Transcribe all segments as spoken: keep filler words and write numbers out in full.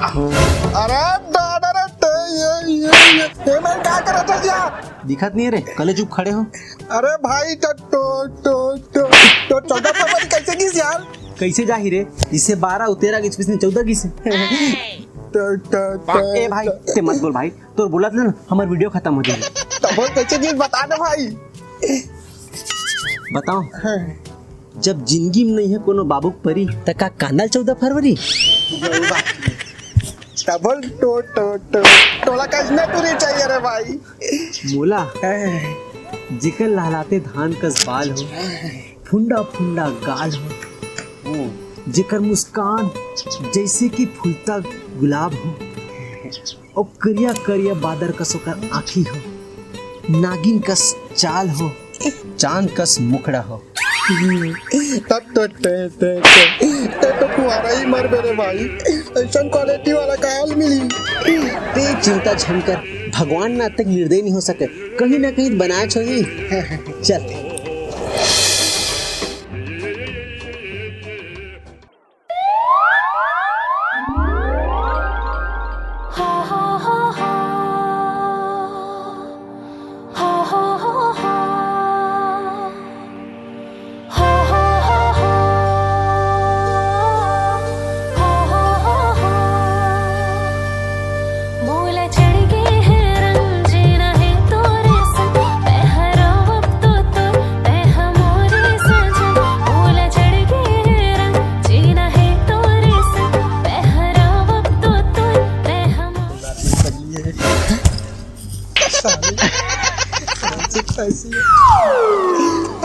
अरे दादा रे, ते ये, ये, ये, ये मैं का करत हस यार? दिखत नहीं रे, कले चुप खड़े हो। अरे भाई, तो, तो, तो, तो, तो चौदह फरवरी कैसे गिस यार? कैसे जाही रे? जिसे बारह उतेरा गिस, इसने चौदह गिस। तो, तो, तो, ए भाई, ते मत बोल भाई, तोर बोलत ले ना, हमर वीडियो खत्म हो जाही। तो बोल, कैसे गिस, बता दे भाई। बताओ। हाँ। जब जिंदगी में नहीं है कोनो बाबू के परी, त का कांदल चौदह फरवरी? डबल टो, टो, टो, टोला का इसमें टूरी चाहिए रे भाई। मोला, हाँ। जेकर लहलाते धान कस बाल हो, फुंडा फुंडा गाल हो, जेकर मुस्कान जैसे कि फूलता गुलाब हो, अउ करिया करिया बादर कस ओकर आँखी हो, नागिन कस चाल हो, चांद कस मुखड़ा हो। तब तो ते, ते, ते, ते तो कुंवारा ही मरबे रे भाई। ऐसन क्वालिटी वाला का हाल मिली। ते चिंता झन कर, भगवान ना तक निर्दयी नहीं हो सके, कहीं ना कहीं बनाए छोही। चल।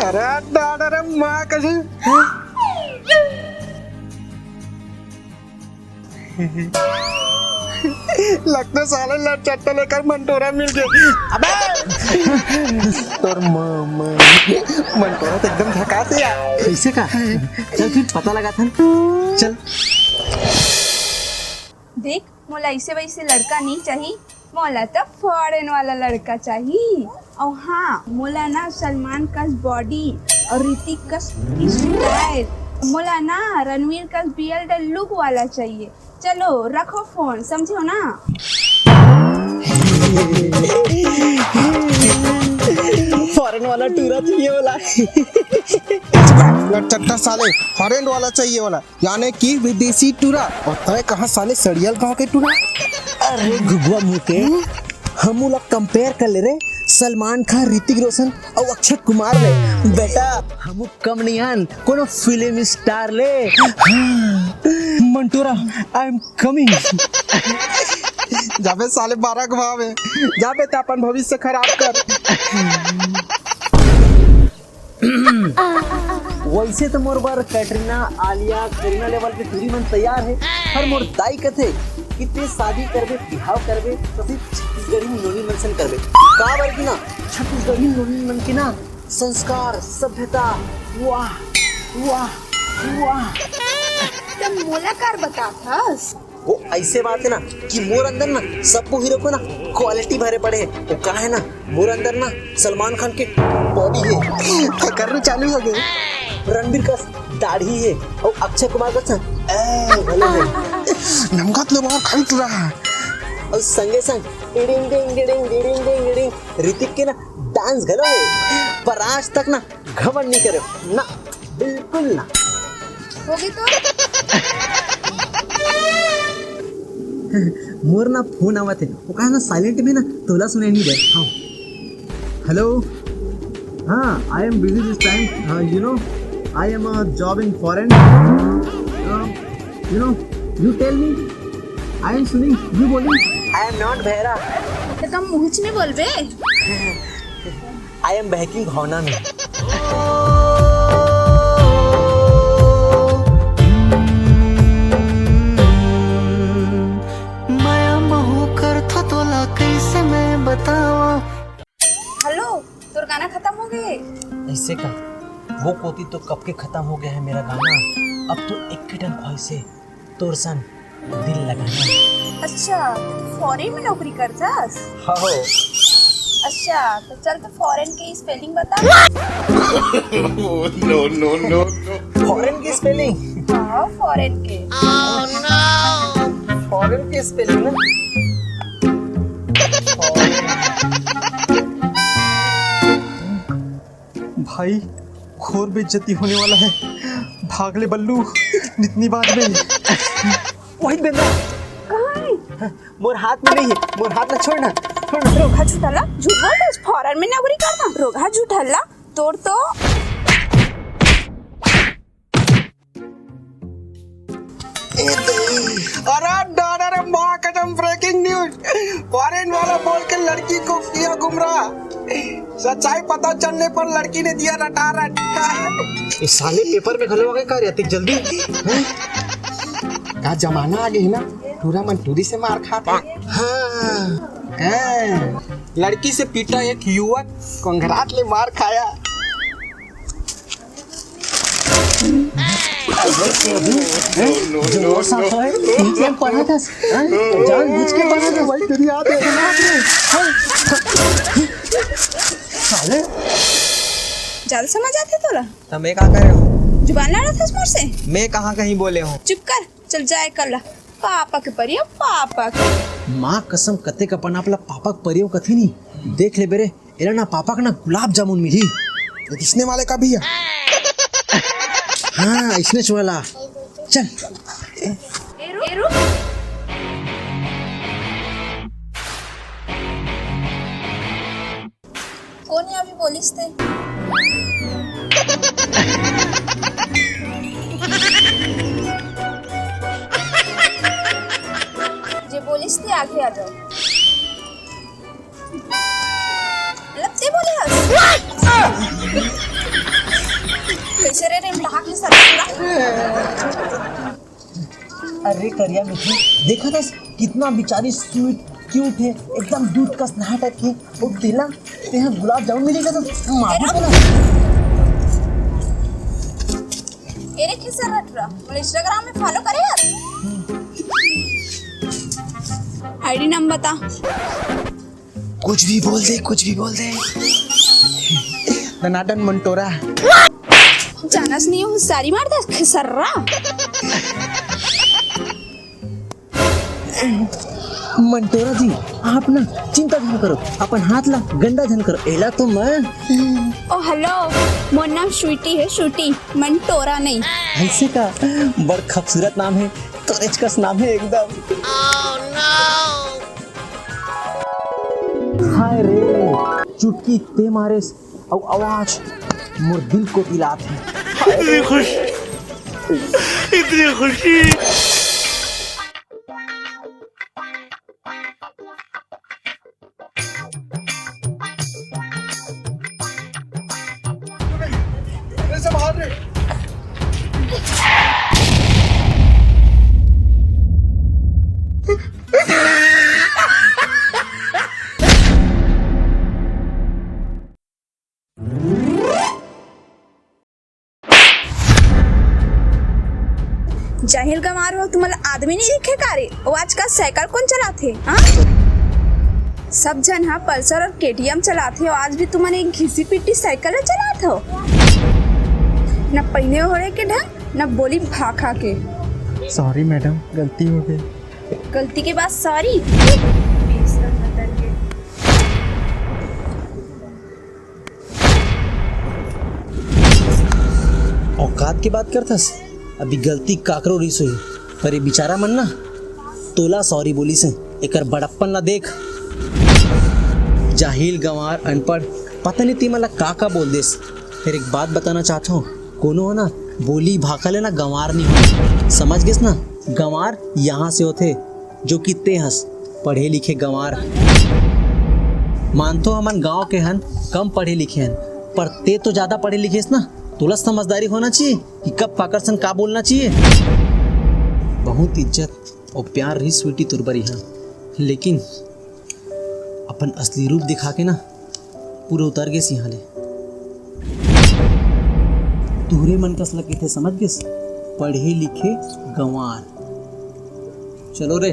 अरे दादा रे माँ कसी। लगता साले लटचट्टा लेकर मंटोरा मिल गया। अबे तोर माँ, माँ, मंटोरा तो एकदम झकास है यार। कैसे का? चल फिर पता लगा था। चल। देख, मोला ऐसे वैसे लड़का नहीं चाहिए, मोला तो फॉरेन वाला लड़का चाहिए। और हाँ, मोला ना सलमान कस बॉडी और ऋतिक कस स्टाइल, मोला ना रणवीर कस बियर्ड लुक वाला चाहिए। चलो रखो फोन, समझो ना। फॉरेन वाला टूरा चाहिए बोला। लटचट्टा साले, फॉरेन वाला चाहिए बोला। यानी कि विदेशी टूरा। और तय कहाँ साले सड़ियल गांव के टूरा? अरे घुघुआ मुंह के, हमू ला कंपेयर कर ले रे सलमान खान, ऋतिक रोशन और अक्षय कुमार ले। बेटा, हमू कम नहीं हन कोनो फिल्म स्टार ले। हाँ। Mantora, I am coming। जाबे साले बारह घुमावे, जाबे त अपन भविष्य खराब कर। वैसे तो मोर बर कैटरीना, आलिया, करीना लेवल के टूरी मन तैयार है, पर मोर दाई कथे कि ते शादी करबे, बिहाव करबे, तो सिर्फ छत्तीसगढ़ी नोनी मन सन करबे। काबर कि ना, छत्तीसगढ़ी नोनी मन के ना संस्कार, सभ्यता, वाह, वाह, वाह। त मोला कार बताथस? वो ऐसे बात है ना कि मोर अंदर ना सबको हीरो को ना क्वालिटी भरे पड़े है। वो का है ना, मोर अंदर ना सलमान खान के बॉडी है। तो करना चालू हो गए। रणबीर का दाढ़ी है और अक्षय कुमार का सन, ए, भले है। नमगत ले बाहर खाई तुरा। और संगे संग डिडिंग डिंग डिडिंग डिडिंग डिंग डिडिंग ऋतिक के ना डांस घलो है। पर आज तक ना घमंड नहीं करे ना, बिल्कुल ना। होगी तो। मोर ना फोन आवत है, वो कहा ना साइलेंट में ना तोला सुनाई नहीं दे। हाँ। हेलो। हाँ, I am busy this time. हाँ, you know, I am a job in foreign. Um, you know, you tell me. I am सुनी, you बोली। I am not बहरा। तो तुम मुँह में बोलबे। I am बहकी भावना में। मया महू करथो तोला कैसे मैं बतावा। हेलो, तोर गाना खत्म हो गए? ऐसे का? वो कोती तो कब के खत्म हो गया है मेरा गाना। अब तो एक ही टन ख्वाहिश है, तोर सन दिल लगाना। अच्छा, तो तू फॉरेन में नौकरी करथस? हाँ हो। अच्छा, तो चल तो फॉरेन के स्पेलिंग बता। No, no, no, no। Foreign की स्पेलिंग? हाँ, फॉरेन के। Oh, no। फॉरेन के spelling ना। भाई, घोर बेइज्जती होने वाला है। भाग ले बल्लू, नितनी बात में। वही बेंदा। कहाँ है? मोर हाथ में नहीं है, मोर हाथ ला छोड़ ना, छोड़ ना। रोगहा झूठल्ला, झूठ बोलथस, foreign में नौकरी करना। रोगहा झूठल्ला, तोर तो। अरे डॉलर, माँ कसम, breaking news। Foreign वाला बोल के लड़की को किया गुमराह। सच्चाई पता चलने पर लड़की ने दिया रटारट। ये साले paper में घलो आ गए का रे अतिक जल्दी? हैं? का जमाना आ गए ना, टूरा मन टूरी से मार खात हे। हाँ। हैं। लड़की से पीटा एक युवक, कोंघरात ले मार खाया। हैं? जो मोर साथ होए, इनके हम पढ़ा था, हैं? जानबूझ के पढ़ा था भाई, तेरी याद है। हैं? साले। ज्यादा समझ आथे तोला? त मैं का करे हूँ? जुबान लड़ाथस मोर से? मैं कहाँ कहीं बोले हूँ? चुप कर, चल जाए कर ला। पापा के परियो, पापा के। माँ कसम, कतेक अपन आप ला पापा के परियो कथे नी। देख ले बेरे, एला ना पापा के ना गुलाब जामुन मिली। ये किसने वाले का भैया? हाँ, इसने वाला। चल। ए रुक, ए रुक। कोन हे अभी बोलिस ते? जे बोलिस ते आगे आ जाओ। मतलब ते बोले हस? कैसे रे रे, ढाक ले साला। अरे करिया मिट्ठू, देखा था कितना बेचारी sweet, cute है, एकदम दूध कस नहा टाइप के। वो तेला, तेहा गुलाब जामुन मिलेगा तो मार दे तेला। एरे खेसर रटरा, बोले Instagram में follow करे यार। ID नाम बता। कुछ भी बोल दे, कुछ भी बोल दे। दनादन मंटोरा। जानस नहीं हूँ, सारी मार दे, खिसर्रा। मंटोरा जी, आप ना चिंता झन करो, अपन हाथ ला गंदा झन करो, एला तो मैं ओ हेलो, मोर नाम स्वीटी है, स्वीटी, मंटोरा नहीं। ऐसे का? बड़ खूबसूरत नाम है, तोरेच कस नाम है एकदम। हाय रे, चुटकी ते मारेस, अउ आवाज मोर दिल को दिलात है। इतनी खुश, इतनी खुशी। जाहिल गंवार हो, तुमन ला आदमी नहीं दिखे का रे? वो आजकल साइकिल कोन चलाथे, हाँ? सब झन हा पल्सर और केटीएम चलाथे, और आज भी तुमन एक घिसी पिट्टी साइकिल ला चलात हो। ना पहिने ओढ़े के ढंग, ना बोली भाखा के। सॉरी मैडम, गलती हो गई। गलती के बाद सॉरी? औकात के बात करथस? अभी गलती काकरो रिस होही, पर ये बेचारा मन ना तोला सॉरी बोलिस हे। एकर बड़प्पन ला देख। जाहिल, गंवार, अनपढ़, पता नहीं तेमन ला का का बोल देस। फेर एक बात बताना चाहत हूँ, कोनो ह ना बोली भाखा ले ना गंवार नहीं हो, समझ गेस ना? गंवार यहाँ से होथे, जो कि ते हस पढ़े लिखे गंवार। मानथो हमन गांव के हन, कम पढ़े लिखे हन, पर ते तो ज्यादा पढ़े लिखे हस ना। तोला समझदारी होना चाहिए कि कब काकर सन का बोलना चाहिए। बहुत इज्जत और प्यार रही स्वीटी तोर बर इहाँ, लेकिन अपन असली रूप दिखा के ना पूरा उतर गेस इहाँ ले। तुहरे मन कस लगे थे, समझ गेस, पढ़े लिखे गंवार। चलो रे,